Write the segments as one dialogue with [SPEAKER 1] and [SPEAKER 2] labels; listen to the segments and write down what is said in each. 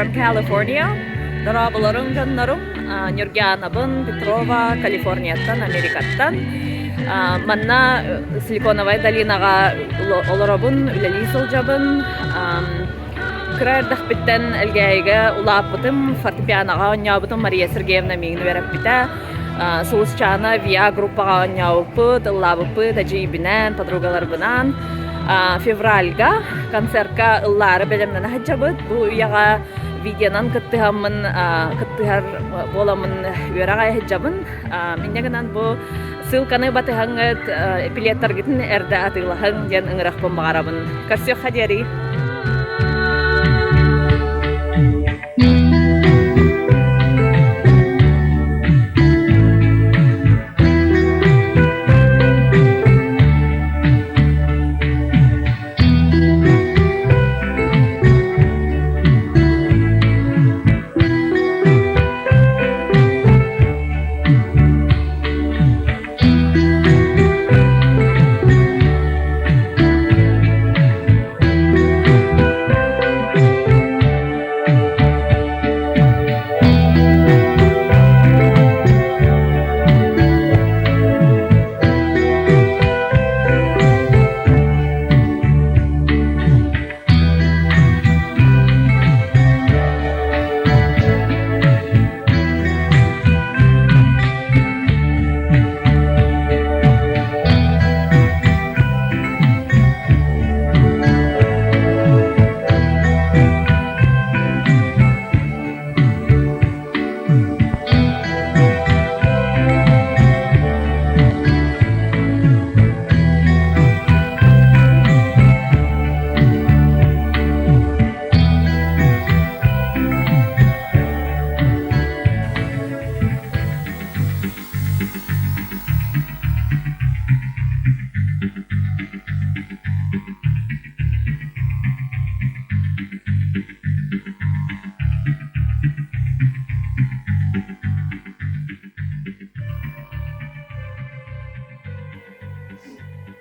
[SPEAKER 1] from California. Дорооболорум дьоннорум, Нюргианабын Петрова, Калифорнияттан, Америкаттан. Манна Силиконовай долинаҕа олоробун, үлэлии сылдьабын. Кыра эрдэхпиттэн Элгээйигэ улааппытым, фортепианоҕа оонньообутум, Мария Сергеевна миигин үөрэппитэ. Сулусчаана ВИА группаҕа оонньообуппут, ыллаабыппыт эдьиийбинээн, подругаларбынаан. Февральга концертка ыллаары бэлэмнэнэ сылдьабыт. Бу үйэҕэ видеонан кыттыһаммын, кыттыһар буоламмын үөрэх сылдьабын. Инньэ гынан бу ссылканы батыһаҥҥыт, билеттаргытын эрдэ атыылаһыҥ диэн ыҥырахпын баҕарабын. Көрсүөххэ диэри!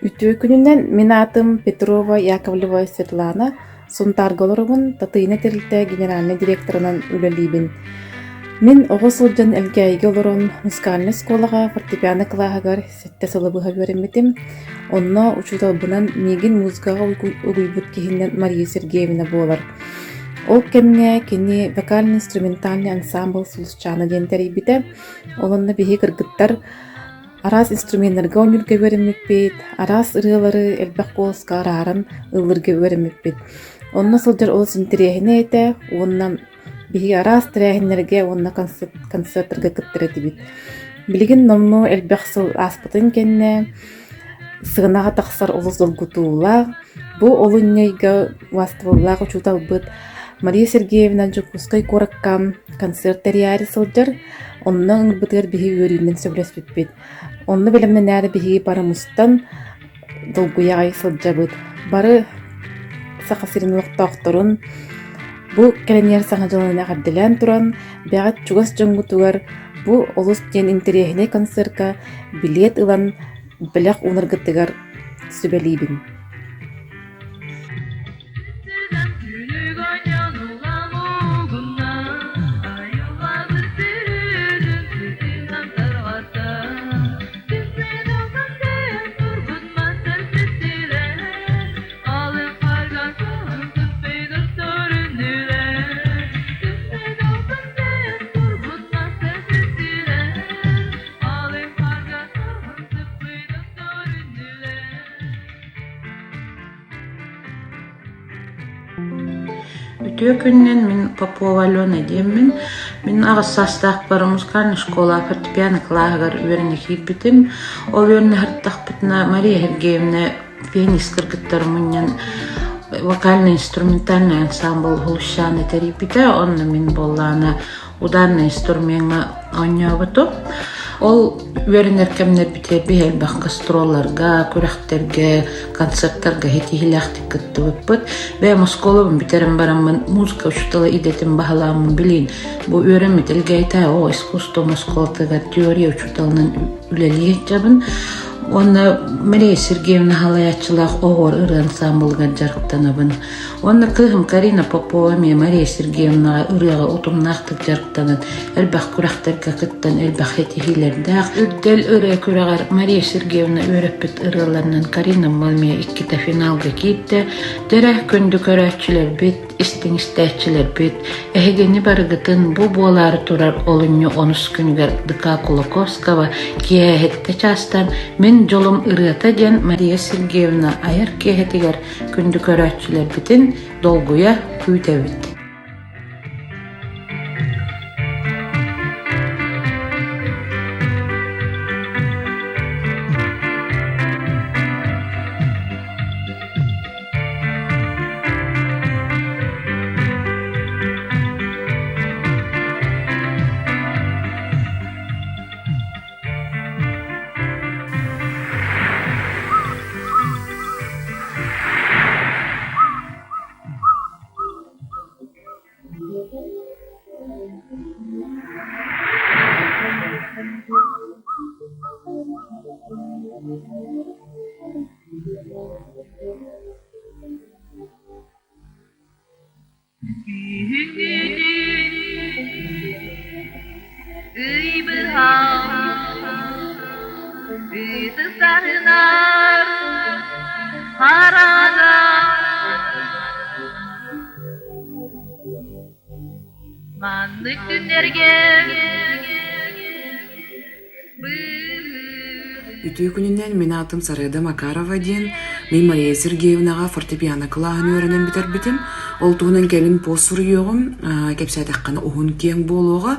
[SPEAKER 2] Үтүө күнүнэн мин аатым Петрова Яковлева Светлана, Сунтаарга олоробун, Татыйына тэрилтэ генеральнай директорынан үлэлиибин. Мин оҕо сылдьан Элгээйигэ олорон музыкальнай оскуолаҕа фортепиано кылааһыгар сэттэ сылы быһа үөрэммитим. Онно учууталбынан миигин музыкаҕа угуйбут киһинэн Мария Сергеевна буолар. Ол кэмҥэ кини вокально-инструментальный ансамбль «Сулусчаана» диэн тэрийбитэ. Ол онно биһиги кыргыттар Араас инструменнарга оонньуурга үөрэммиппит, араас ырыалары элбэх куоласка арааран ыллыырга үөрэммиппит. Онно сылдьар олус интэриэһинэй этэ уонна биһиги араас тэрээһиннэргэ уонна концерттарга кыттар этибит. Билигин номнуо элбэх сыл ааспытын кэннэ сыанаҕа тахсар олус долгутуулаах. Бу олунньу ыйга убаастабыллаах учууталбыт Мария Сергеевна Дьокуускай куоракка концерт тэрийээри сылдьар. Онно ыҥырбытыгар биһиги үөрүүнэн сөбүлэспиппит. Онно бэлэмнэнээри биһиги бары мустан долгуйа аҕай сылдьабыт. Бары Саха сирин олохтоохторун бу кэлэн иһэр Саҥа дьылынан эҕэрдэлээн туран, бэҕэт чугас дьоҥҥутугар бу олус диэн интэриэһинэй концерка билиэт ылан бэлэх уунаргытыгар сүбэлиибин.
[SPEAKER 3] Үтүө күнүнэн мин Попова Алена диэммин. Мин аҕыс саастаахпар музыкальнай школа фортепиано кылааһыгар үөрэнэ киирбитим. Ол үөрэнэ сырыттахпытына Мария Сергеевна пианист кыргыттары мунньан вокально-инструментальный ансамбль Хулущаны тэрийбитэ. Онно мин буоллаҕына ударный инструмеҥҥа оонньообутум. Ол үөрэнэр кэмнэрбитигэр биһи элбэх гастролларга, күрэхтэргэ, концерттарга ситиһиилээхтик кыттыбыппыт. Бэйэм оскуолабын бүтэрэн бараммын музыка учуутала идэтин баһылааммын билин бу үөрэммит Элгээйитээ оҕо искусство оскуолатыгар теория учууталынан үлэлии сылдьабын. Уонна Мария Сергеевна салайааччылаах Оһуор ырыа ансаамбылыгар дьарыктанабын. Уонна кыыһым Карина Попова эмиэ Мария Сергеевнаҕа ырыаҕа утумнаахтык дьарыктанан, элбэх күрэхтэргэ кыттан элбэх ситиһиилэрдээх. Үрдэл ырыа күрэҕэр Мария Сергеевна үөрэппит ырыаларынан Карина эмиэ иккитэ финалга киирдэ. Дьэрэ, күндү көрөөччүлэрбит, истиҥ истээччилэрбит, эһигини барыгытын бу буолаары турар олунньу онус күнүгэр ДК Кулаковского киэһэһиттэ чаастан «Мин дьолум ырыата» диэн Мария Сергеевна айар киэһэтигэр күндү көрөөччүлэрбитин долгуйа күүтэбит.
[SPEAKER 4] Күһүҥҥүтүн ый быһа ытыстарынан хараҥа Маннык күннэргэ
[SPEAKER 5] Үтүө күнүнэн мин аатым Сарыада Макарова диэн. Мин Мария Сергеевнаҕа фортепиано кылааһын үөрэнэн бүтэрбитим. Ол туһунан кэлин пост суруйуоҕум, кэпсээтэххинэ уһун киэҥ буолуоҕа.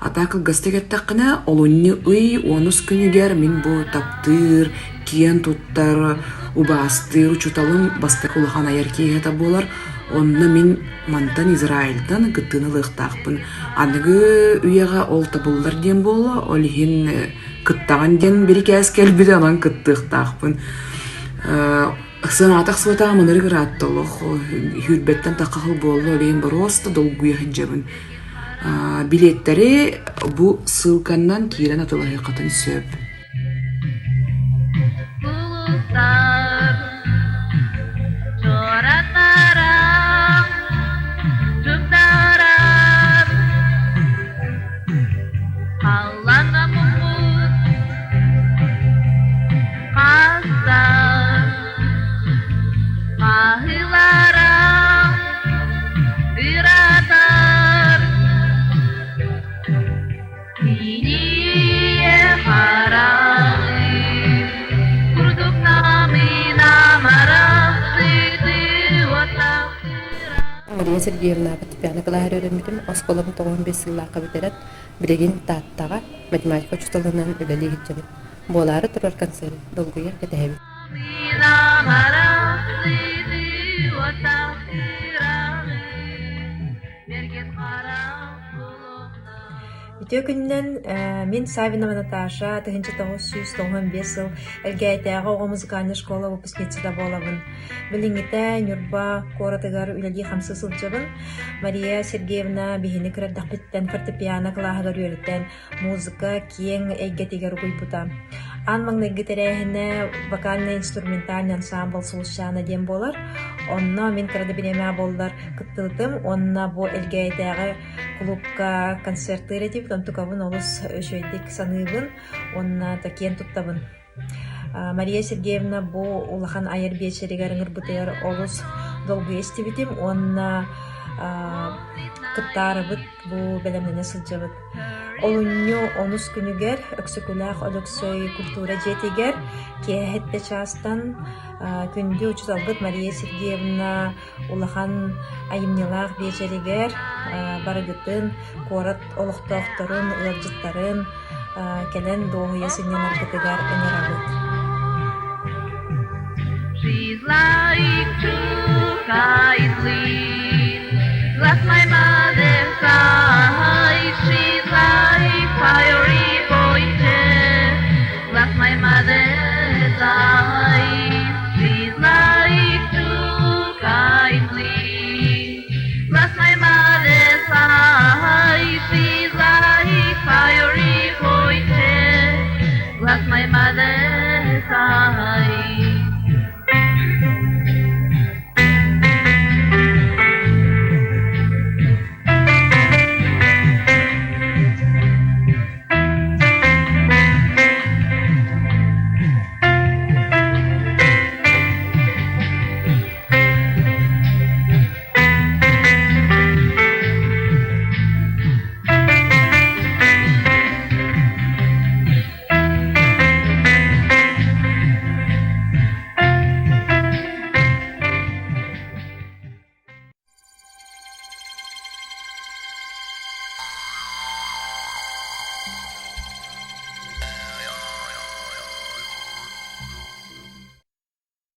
[SPEAKER 5] А так кылгастык эттэххинэ, олунньу ый онус күнүгэр мин бу таптыыр, киэн туттар, убаастыыр учууталым бастакы улахан айар киэһэтэ буолар. Онно мин мантан Израильтан кыттыыны ылыахтаахпын. Аныгы үйэҕэ ол табыллар диэн буолла, ол иһин кыттаҕын диэн бирикээс кэлбитэ, онон кыттыахтаахпын. Сыанаатах суотаҕым ынырык ыраатта олох, сүүрбэттэн тахха сыл буолла, ол иһин боруоста долгуйа сылдьабын. Билиэттэри бу ссылканнан киирэн атыылаһыаххытын сөп.
[SPEAKER 4] Сулустар чуораннарам, чугдаран, халлаҥҥа муммут хастар хаһыыларам ыратар. Киниэ хараҕын курдук намыына
[SPEAKER 2] Мария Сергеевна фортепиано кылааһыгар үөрэммитим. Оскуолабын 95 сыллаахха бүтэрэн, билигин Тааттаҕа математика учууталынан үлэлии сылдьабын. Буолаары турар концерт долгуйа кэтэһэбин.
[SPEAKER 6] Үтүө күнүнэн мин Саввинова Наташа 1995 сыл Элгээйитээҕи оҕо музыкальнай школа выпускницата буолабын. Билиҥҥитэ Ньурба куоратыгар үлэлии-хамсыы сылдьабын. Мария Сергеевна биһини кыра эрдэхпиттэн фортепиано кылааһыгар үөрэтэн музыка киэҥ эйгэтигэр угуйбута. Аан маҥнайгы тэрээһинэ вокально-инструментальный ансамбль «Сулусчаана» диэн буолар. Онно мин кыра да бириэмэҕэ буоллар кыттыбытым уонна бу Элгээйитээҕи кулуупка концертыыр этибит, онтукабын олус үчүгэйдик саныыбын уонна да киэн туттабын. Мария Сергеевна бу улахан айар биэчэригэр ыҥырбытыгар олус долгуйа истибитим уонна кыттаарыбыт бу бэлэмнэнэ сылдьабыт. Олунньу онус күнүгэр Өксөкүлээх Өлөксөй культура дьиэтигэр киэһэ чаастан күндү учууталбыт Мария Сергеевна улахан айымньылаах биэчэригэр барыгытын, куорат олохтоохторун, ыалдьыттарын кэлэн дуоһуйа сынньанаргытыгар ыҥырабыт.
[SPEAKER 4] She's like two kindly, like my mother's eyes. She's like fiery pointed, like my mother's eyes. She's like too kindly, like my mother's eyes. She's like fiery pointed, like my mother's